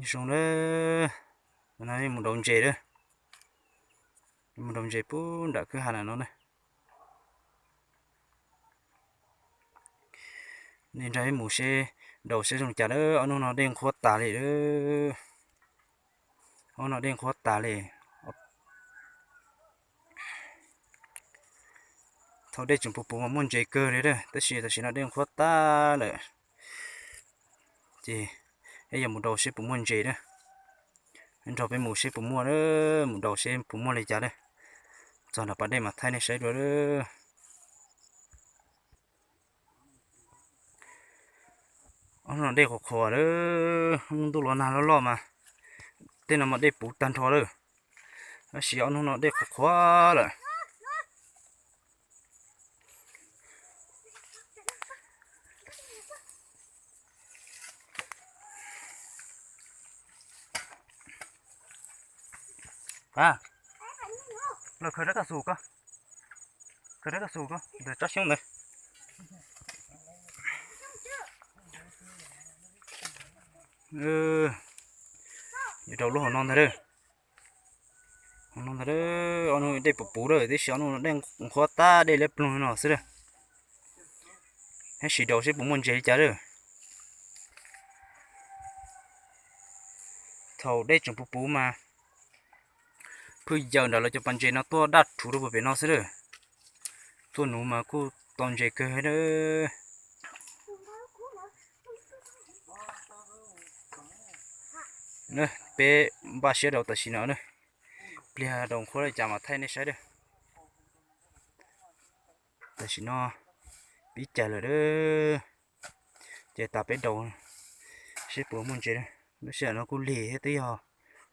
Zoo na, mus daus ntses lawm, mus daus ntses puag nram kwj ha ntawm no na. Nej nrog peb mus seb daus seb zoo cas lawm, ob hnub no dej nqhuab tas li lawm. Ob hnub no dej nqhuab tas li. Thaum dej tseem puv puv mas muaj ntses kawg li lawm, tab sis tam sim no dej nqhuab tas lawm. Ces peb yuav mus daus seb puas muaj ntses na. Nrog peb mus seb puas muaj, mus daus seb puas muaj li cas lawm. Txog nram pas dej mas thaij nej saib dua lawm. Ob hnub no dej qhuav qhuav lawm, ntuj los nag loj loj mas, tej no mas dej puv tag nrho lawm. Tab sis ob hnub no dej qhuav qhuav lawm. Los khaws rab kaj xus ko, khaws rab kaj xus ko ntawm tsob xyoob ntawd. Yuav rau lub hauv no ntag. Hauv no ntag, ob hnub dej puv puv lawm, tab sis ob hnub no dej nqhuab tas, dej liab ploog no xwb lawm. Tab sis daus seb puas muaj ntses li cas lawm. Thaum dej tseem puv puv mas phwj yaws nram lawv cov pas ntses no tuaj daj rhuv rau puag pem no xwb lawm. Tuaj nuv mas kuj tau ntses kawg lawm. Peb npaj siab daus tam sim no, pliag daus nqhuab li cas mas thaij nej saib lawm. Tam sim no pib cais lawm, ces tas peb daus seb puas muaj ntses. Lub sij hawm no kuj lig thiab, twb yog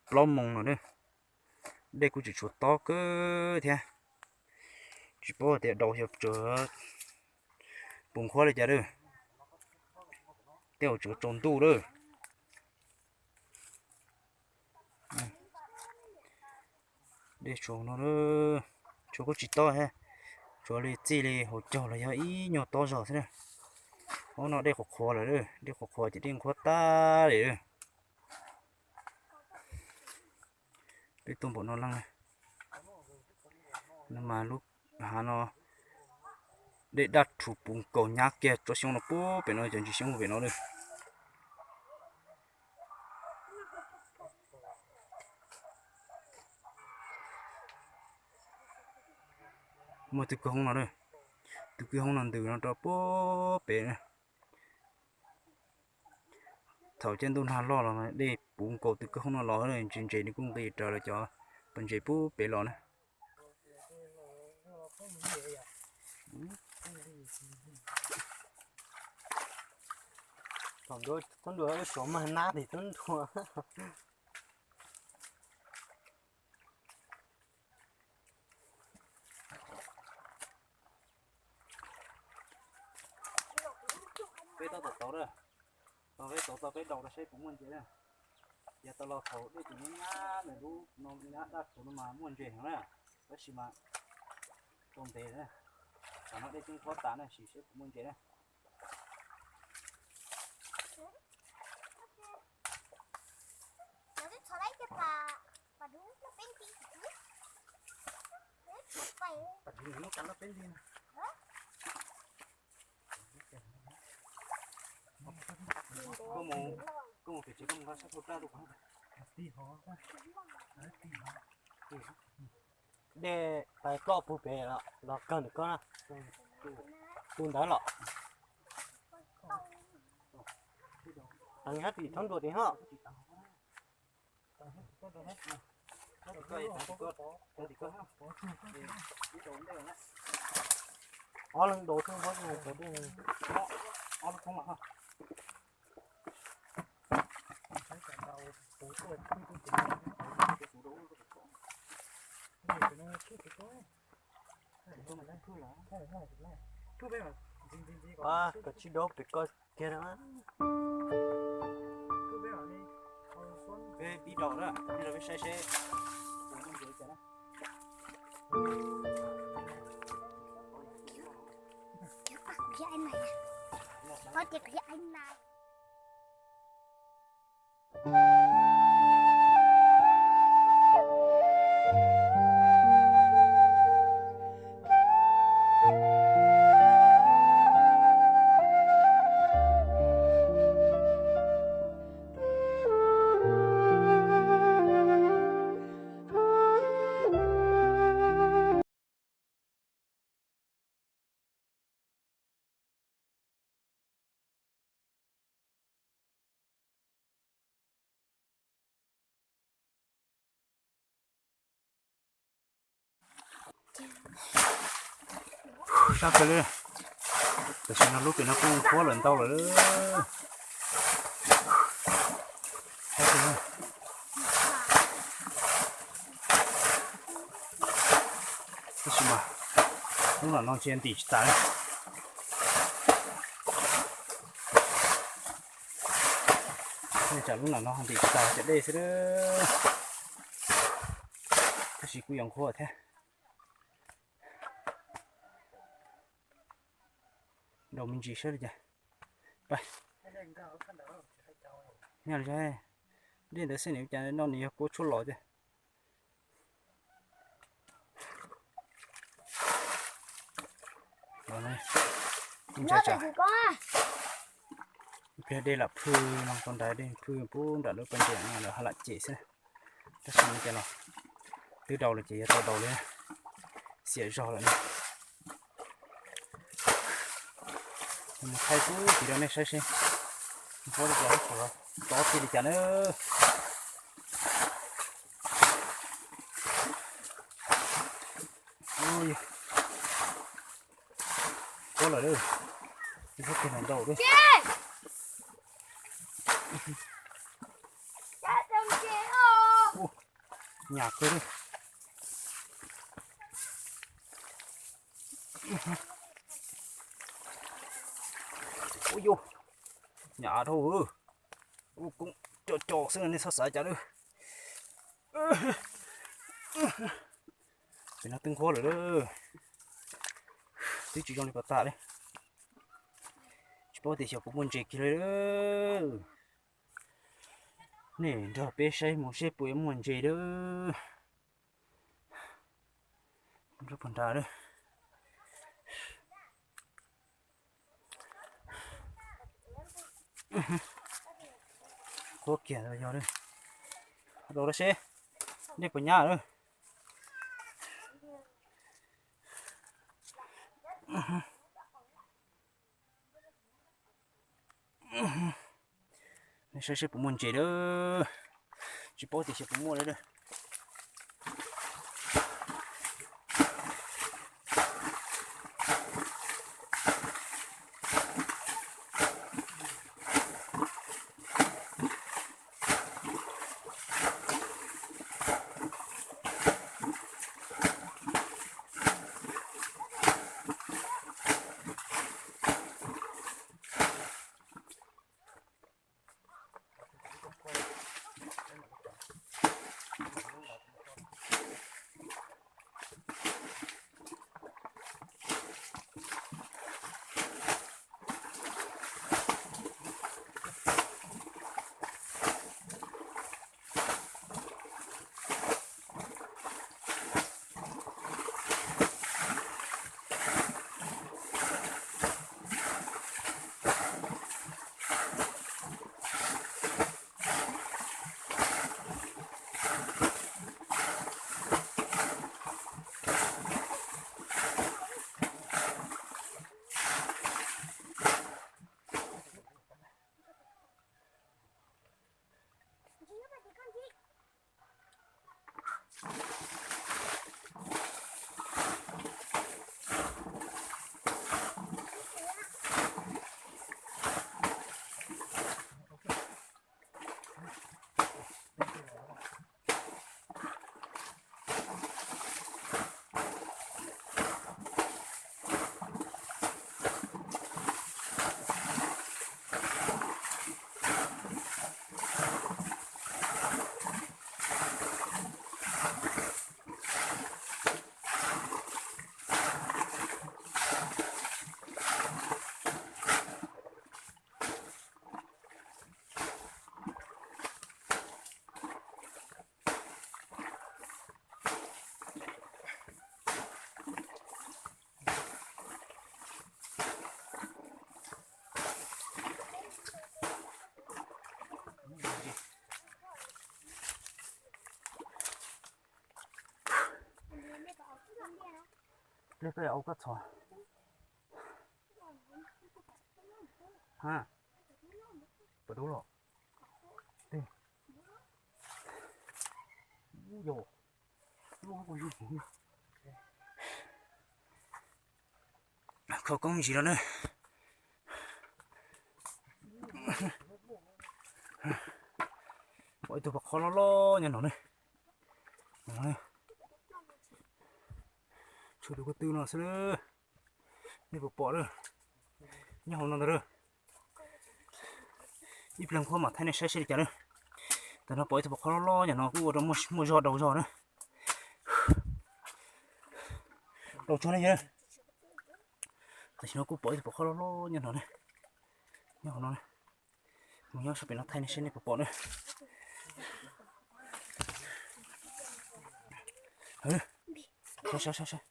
plaub moos no, dej kuj tseem tshuav tob kawg thiab. Tsis paub tias daus xyov tseem puas nqhuab li cas lawm. Tej zaum tseem tsaus ntuj lawm. Dej tsuas no, tsuas kuj tsis tob thiab, tsuas li txij li hauv caug los yog ib nyuag tob zog xwb na. Ub no dej qhuav qhuav lawm, dej qhuav qhuav ces dej nqhuab tag li lawm. Peb tuaj npaum no leej, no mas lub hav no dej daj rhuv puv nkaus nyab kiag tsob xyoob no puag pem no, cov ntsis xyoob puag pem no lawm. Muaj tus kwj hoob no, tus kwj hoob no ntws no rau puag pem. Thaum caij ntuj nag loj los dej puv nkaus tus kwj hoob no los, ntses ntses nws kuj nqis raws lawv cov pas ntses puag pem los na. Thaum ntawd tub nruas ib suav mag nab tim tub nruas. Peb tab tom tau, tau peb tau tau peb daus rau saib puas muaj ntses na. Yog tau los thaum dej tseem nyab nyab, nws lub no nyab daj rhuv no mas muaj ntses heev na, tab sis mas tau ntev na. Tam no dej twb nqhuab tas na, sim saib puas muaj ntses na. Koj mus, koj mus pem tsev koj mus nqa sab phau plab rau kuv. Dej tais ploj puag pem los kawg ntawm koj na. Tus ntawd los. Teev hab tim thaub nruas tim hab. Ob leeg daus xwb, ob leeg daus. Koj tsis daus pem koj kiag na. Peb pib daus na, peb saib seb. Sab kawg li. Tam sim no lub pem no kuj qhuav lawm ntau lawm. Tab sis mas lub no ntim tsis tas li. Tsam lub no ntim tsis tas cov dej xwb. Tab sis kuj yuav nqhuav thiab. Daus me ntsis saib li cas. Nyob li dej ntawd xwb nws cas noj nws yog kua tshuaj los tiag. Ib pliag dej lam phwj no, tau nrad dej phwj pub nram lub pas ntses no lawv haj lam cem xwb. Tab sis no ces los twb daus lawm ces yuav tau daus li. Xiam zog lawm no. Mus thaij xwb ces rau nej saib seb nqhuav li cas, tov kiag li cas na. Nqhuav lawm, nqhuav kiag ntau ntau. Nyam kawg li. Ua yuav nyam dhau. Ua koob co co xwb nej txhob xav cas lawm. Pem no twb nqhuav lawm, twb tsis zoo li pas tas li. Tsis paub tias xyov puas muaj ntses kiag li. Nej nrog peb saib mus seb puas yuav muaj ntses lawm. Nrog puag nrad lawm. Qhuav kiag yog li. Rau lawm seb nej puas nyab lawm. Nej saib seb puas muaj ntses lawm. Tsis paub tias xyov puas muaj lawm. Pliag koj yuav ua koj txhom. Ha, puas dub los? Yog, lub kuj yog. Thov koob ntsis los na. Pom ib tug pov qhob loj loj nyob no ne. Tshuav tus ko tw no xwb. Nej puas pom lawm? Nyob hauv no ntag lawm. Ib pliag kuv mam thaij nej saib seb li cas na. Tam no pom ib tug pov qhob loj loj nyob no kuj ua rau muaj zog daus zog na. Daus tsuag ne yog. Tam sim no kuj pom ib tug pov qhob loj loj nyob no ne. Nyob hauv no. Mus nyob sab pem no thaij nej seb nej puas pom na. Saib saib saib saib.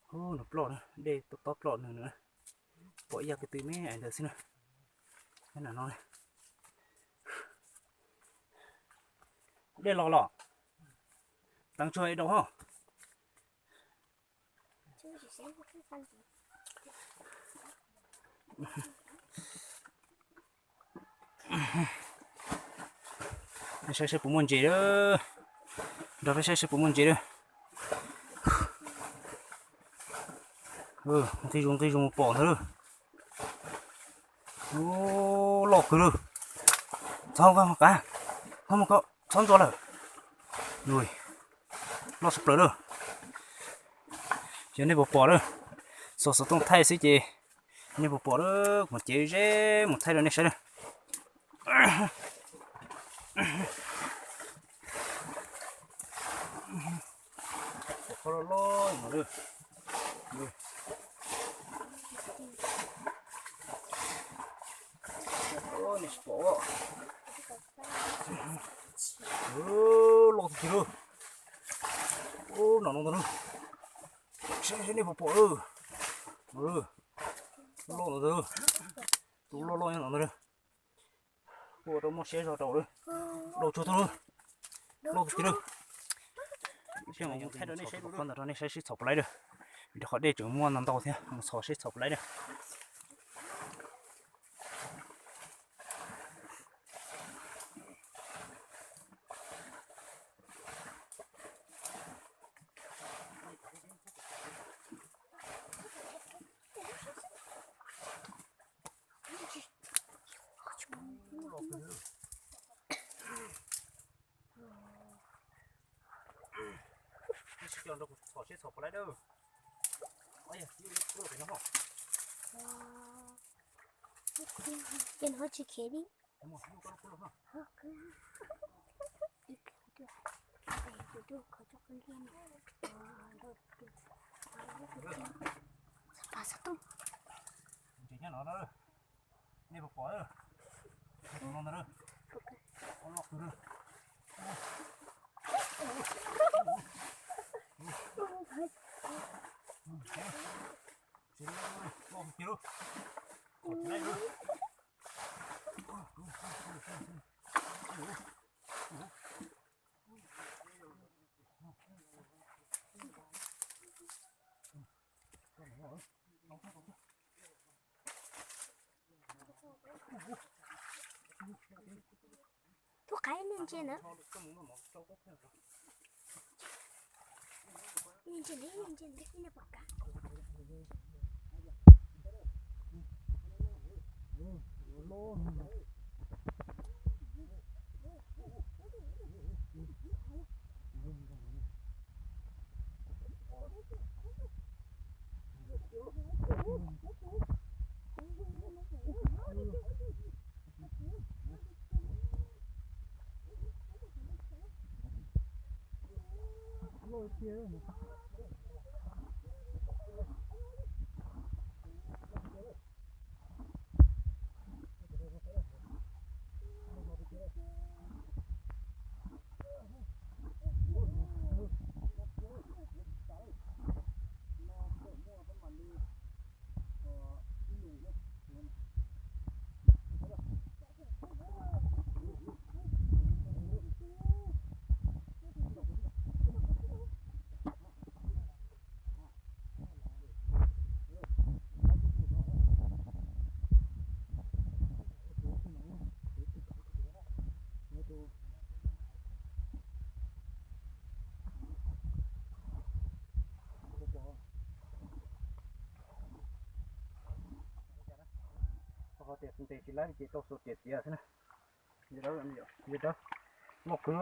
Nws ploj na, dej tob ploj nws na. Pom ib yam ko tw me ntawd xwb na. Dej los los. Teev tsuag es daus ho. Saib saib puas muaj ntses lawm. Nrog peb saib saib puas muaj ntses lawm. Nqi zus nqi zus mus pom ntag lawm. Loj kawg lawm. Txhob qav, txhob mus ko, txhob ntxuav lawm. Loj tshaj plaws lawm. Yog nej puas pom lawm, xuas xov tooj thaij xwb ces nej puas pom lawm, kuv mam cev ze mus thaij rau nej saib lawm. Pom qhov loj loj no lawm. Nej tsis pom. Loj tiag tiag lawm. Ub, no no ntag lawm. Saib saib nej puas pom lawm. No lawm. Loj no ntag lawm. Tus loj loj nyob no ntag lawm. Ua rau muaj siab zog rau lawm. Daus tsuag tag lawm. Loj tiag tiag lawm. Mus thaij rau nej saib, ntawm rau nej saib sib txhom puas laib lawm. Vim rau qhov dej tseem muaj ntau ntau thiab, mus txhom sib txhom puas laib lawm. Sib coj nrog kuv txhom sib txhom puas laib dawb. Ces no tsis khiav li. Nej puas pom? Loj kawg. Tub qaib niag ntsia na. Niag ntsia na, niag ntsia na, ib niag pom kab. Qhov tias kuv ntes tsis laib ces tau xuas riam tiav xwb na. Yog dawb, loj kawg,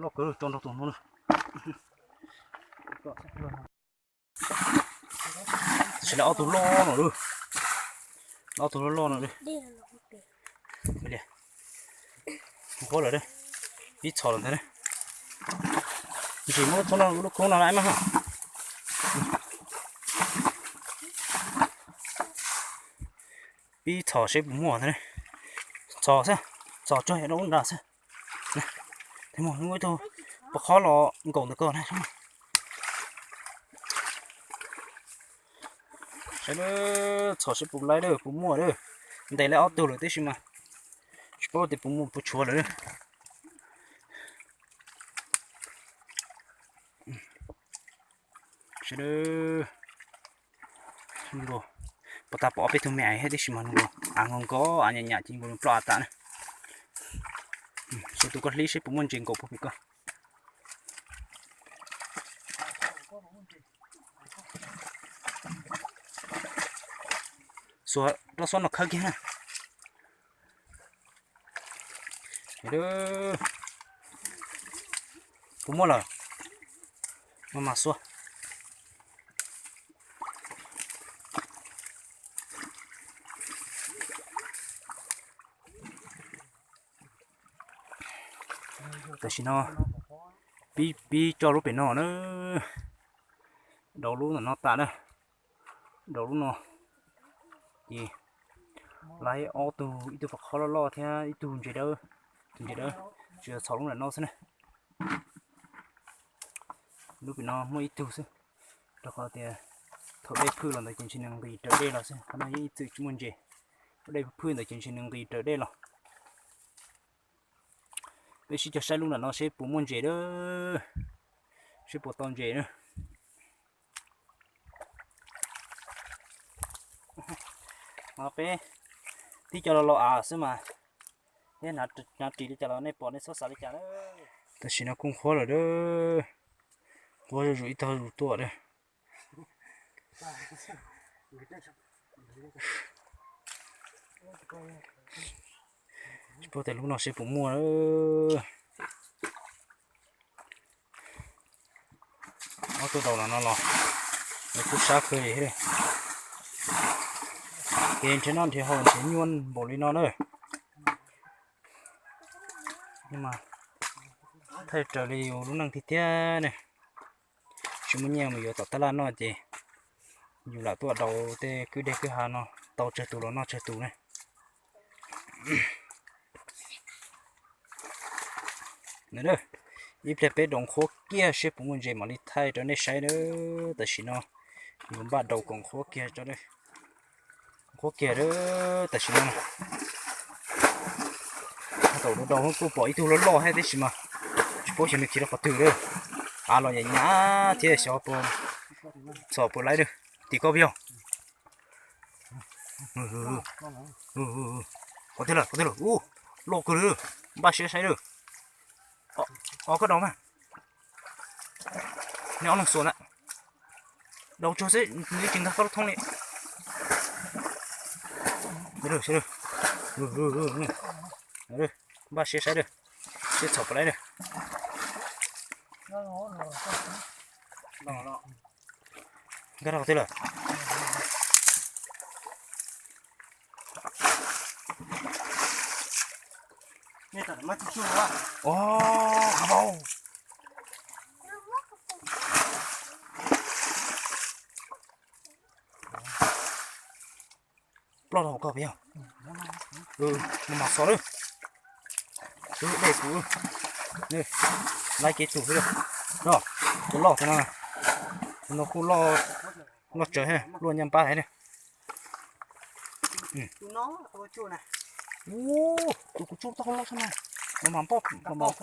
loj kawg tso nrog tus no na. Tab sis lawv ob tug loj no lawm, ob tug loj loj no lawm. Qhuav lawm, pib txhom lawm ntag. Ntsis muab lub khoob no, lub khoob no lawm mas ha. Pib txhom seb puas muaj ntag. Txhom xwb, txhom tsuag rau lub nrad xwb. Muaj ib tug pov qhob los nkaum ntawm ko na. Saib, txhom seb puas laib, puas muaj lawm. Ntes laib ob tug lawm tib si mas tsis paub tias puas muaj puas tshuav lawm. Sawv daws, puas tas pom ob peb tug me ais thiab tib si mas nkaus, av nkaus nkaus, av nyam nyam ces nkaus ploj av tas na. Xuas tus koj hlib seb puas muaj ntses nkaum puag pem ko. Xuas rau xob no khawb kiag na. Puas muaj lawm? Mas mas xuas. Tam sim no pib, pib tso lub pem no na, daus lub ntawm no tas na, daus lub no, ces laib ob tug, ib tug pov qhob loj loj thiab ib tug ntses dawb, tus ntses dawb, tsuas yog txhom lub nram no xwb na. Lub pem no muaj ib tug xwb, rau qhov tias thaum dej phwj los ntawd ces ntshe nws nqis raws dej los xwb, qhov no yeej ib txwm tsis muaj ntses. Thaum dej phwj ntawd ces ntshe nws nqis raws dej los. Peb sib cog saib lub nram no seb puas muaj ntses lawm, seb puas tau ntses na. Peb tib co los los av xwb mas, thiab hnav ris li cas los nej pom nej txhob xav li cas na. Tam sim no kuj qhuav lawm, qhuav zuj zus ib tog zus tuaj lawm. Tsis paub tias lub no seb puas muaj. Ob tug daus los no los, nws kuj sab kawg li. Kev nrhiav noj nrhiav haus nrhiav nyuaj npaum li no na. Mas thaij raws li yus lub neej tiag tiag ne. Tsis muaj nyiaj mus yuav tom tab laj noj ces yus lam tuaj daus tej kwj deg kwj ha no tau tsawg tus los noj tsawg tus ne. Ib pliag peb daus qhuav kiag seb puas muaj ntses mam li thaij rau nej saib na. Tam sim no yuav npaj daus kom qhuav kiag tso, qhuav kiag tam sim no. Thaum daus daus kuj pom ib tug loj loj thiab tab sis mas tsis paub xyov nws khiav rau qhov twg lawm. Av los nyam nyam thiab xyov puas, txhom puas laib lawm. Tim koj puas yog? Qhov twg lawm, qhov twg lawm, ub, loj kawg li, npaj siab saib lawm. Os, koj daus mas. Nej ob leeg xuas ntag. Daus tsuag xwb, nws tsis nkag koj lub thoob li. Npaj siab saib lawm, seb txhom puas laib lawm. Nkag rau qhov twg lawm? Os, hav vau. Ploj rau hauv koj puas yog? Mas xo lawm. Dej kuv, laib kev tug xwb. Tus loj tus no, tus no kuj loj tsawv thiab, luaj nyob npab heev li. Tus kuv tsuj tau loj xwb na. Mas mas npoj, mas mas.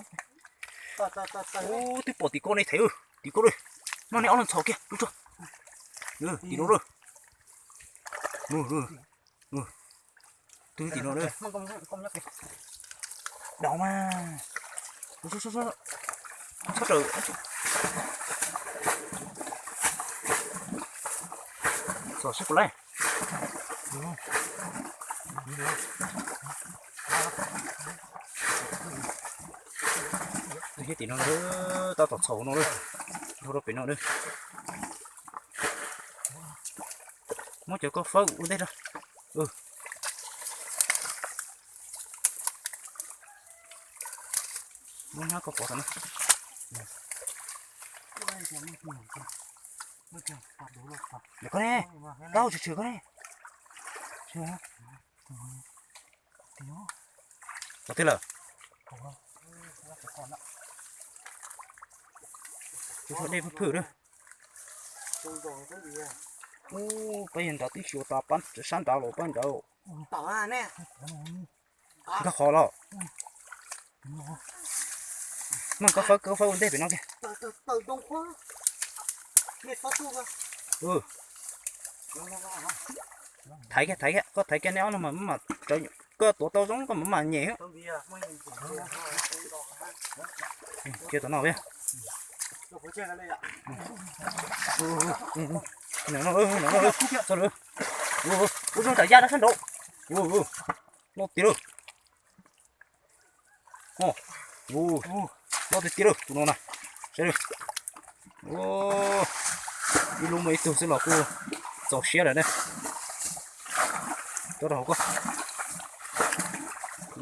Ub, twb pom tim koj ne, them, tim koj lawm. No ne, ob leeg txhom kiag, tsuj tsuag. Tim no lawm. Twb tim no lawm. Daus mas. Txhob rawm. Txhom seb puas laib. Tus thiab tim no, tab tom txhaum no, dhau rau pem no. Muab cov koj fawb ua ntej rau. Muab hnab koj pov tau na. Koj ne, tau tshwm tshwm koj ne. Pov twg lawm? Tus dej phwj phwj na. Ub, pab yog nrad twb xyuas tas pab sab nrad los pab nrad. Nkag qhov los. Maj, koj fawb, koj fawb ua ntej pem no kiag. Thaiv kiag, thaiv kiag, koj thaiv kiag nej ob no mas mam, koj tuav tau zoo koj mam mam nyem. Cia tom no. Ub, zoo tam yaj dab sab nraud. Loj tiag lauj. Loj tiag tiag lauj tus no na. Saib, ib lub muaj ib tug xwb los kuj txaus siab lawm ne. Cov rau hauv koj.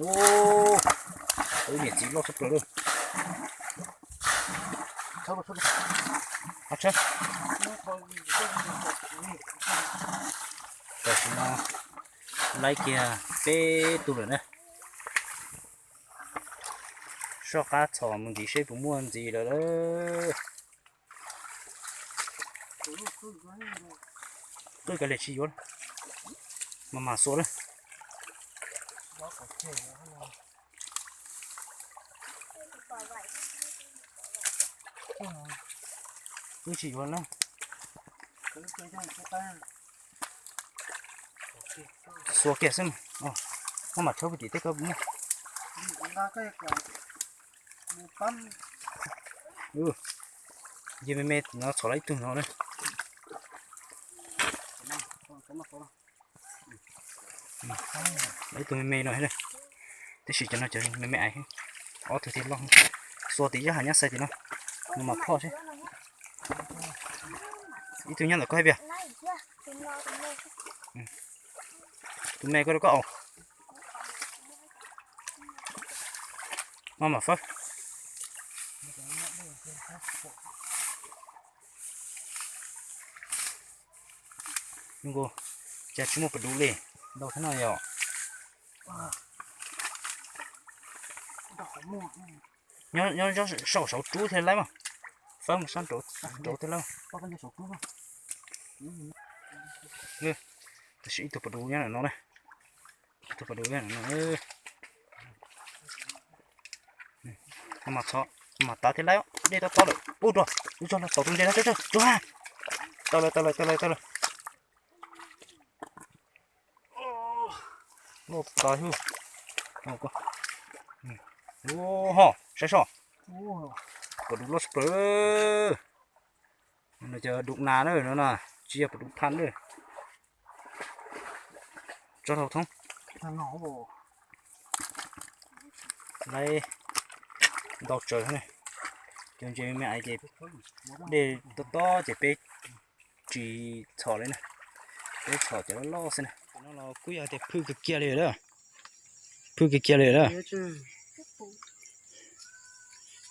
Ub, niam txiv loj tshaj plaws lauj. Tam sim no laib kiag peb tug lawm na. Soj qab txhom mus ntxiv seb puas muaj ntxiv lawm. Qwj kav liam tsis yuav, mas mas xuas lawm. Qwj tsis yuav na. Xuas kiag xwb. Muab mam tshawb puag tim tej koj muab. Nce me me no txhom lawm ib tug no na. Ib tug me me no, tab sis cov no cov me me ais, ob tug thiaj loj. Xuas tim zaj hav nyab xais tim no, no mas phoj seb. Ib tug nyob ntawm koj hais tias, tus me koj rau koj aus. Maj mam fawb. Cas tsis muaj pas dub li, ntau thiab no yom. Nyob saum saum rub thiaj laib mas, fawb mus sab nraud thiaj laib. Tam sim ib tug pas dub nyob no na, ib tug pas dub nyob no. Mas txhob, mas tav thiaj laib, dej tob tob lawm, ub, rau, ub, tso los tau tus ntses no, tso, tso, tso, tau lawm, tau lawm, tau lawm, tau lawm. Loj tas hwj. Ub ho, saib soj. Pas dub loj tshaj plaws. No cov dub nas na no na, tsis yog pas dub thaj na. Tso rau thoob. Laib ntau tsawg ne. Cov ntses me me ais ces dej tob tob ces peb tsis txhom li na, peb txhom cov loj loj xwb na. No los kuj yog tias phwj kiag kiag li lawm, phwj kiag kiag li lawm.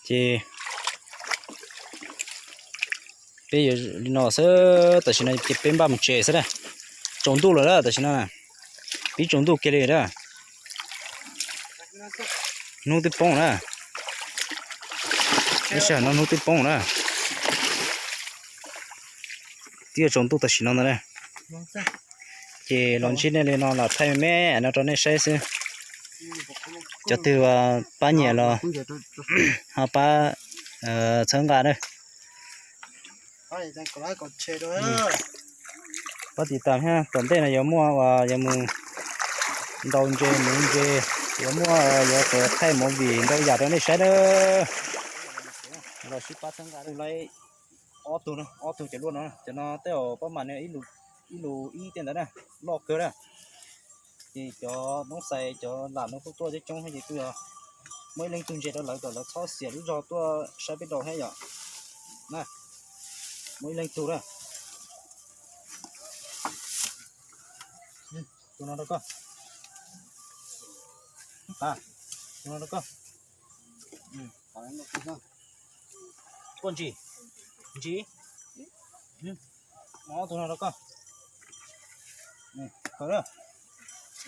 Ces peb yuav li no xwb, tam sim no ces peb npaj mus tsev xwb na. Tsaus ntuj lawm tam sim no, pib tsaus ntuj kiag li na. Hnub twb poob na, ib sij hawm no hnub twb poob na. Twb yuav tsaus ntuj tam sim no ntag na. Ces los ntsib nej li no los thaij me me no rau nej saib xwb. Cov twg pab nyiam los ho pab txhawb nqa na. Pab tiv tam thiab, tom ntej no yuav muaj uas yuav mus ntaus ntses nuv ntses, yuav muaj yuav thaij movie ntau yam rau nej saib na. Los sib pab txhawb nqa. Laib ob tug, ob tug cov luaj no, cov no tej zaum pab mam nws ib lus ib lus ib tej ntawd na, loj kawg na. Ces cov noob xais cov lam no kuj tuaj coob coob thiab ces kuj yog muaj ib leej tug ntses rau lawv kom lawv txhob xiam lub zog tuaj saib peb rau thiab yom. Na, muaj ib leej tug na. Tus no rau koj. Tus no rau koj. Koj ntsis, ntsis, tus no rau koj.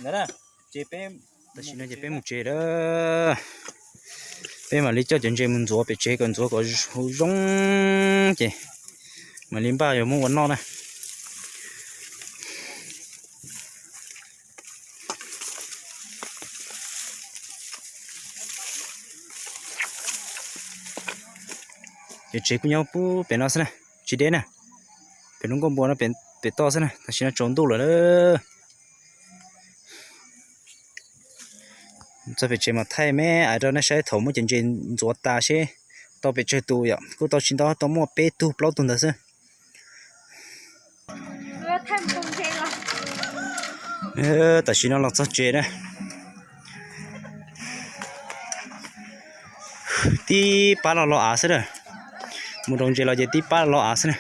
Ntawd, ces peb, tam sim no ces peb mus tsev lawm. Peb mam li coj cov ntses mus ntxuav pem tsev kom ntxuav kom zoo zoo ces mam li npaj yuav muab ua noj na. Cov tsev kuj nyob pub pem no xwb na, tsis deb na. Pem lub nkuaj npua no pem toj xwb na, tam sim no tsaus ntuj lawm. Txog pem tsev mas thaij me ais rau nej saib thaum muab cov ntses ntxuav tas seb tau pes tsawg tus yom, kuj tau tsis ntau, tau muaj peb tug plaub tug ntawd xwb. Tam sim no los txog tsev na. Tib pab los los av xwb na. Mus rau ntses los ces tib pab los av xwb na.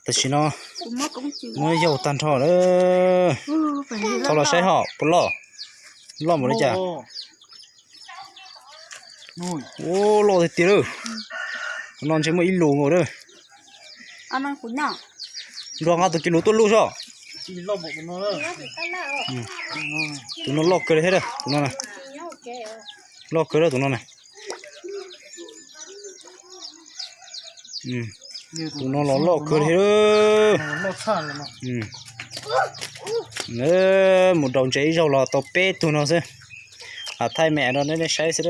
Tam sim no muab yaug tag nrho lawm. Thov los saib hom puas loj. Loj npaum li cas? Ua, loj tiag tiag lawm. Tus no ntshe muaj ib lus nkaus lawm. Nrog nqa tus kiv lus tuaj luj soj. Tus no loj kawg li thiab, tus no na. Loj kawg li tus no na. Tus no los loj kawg li thiab. Mus rau ntses ib zaug los tau peb tug no xwb. Thaij me ais rau nej saib xwb.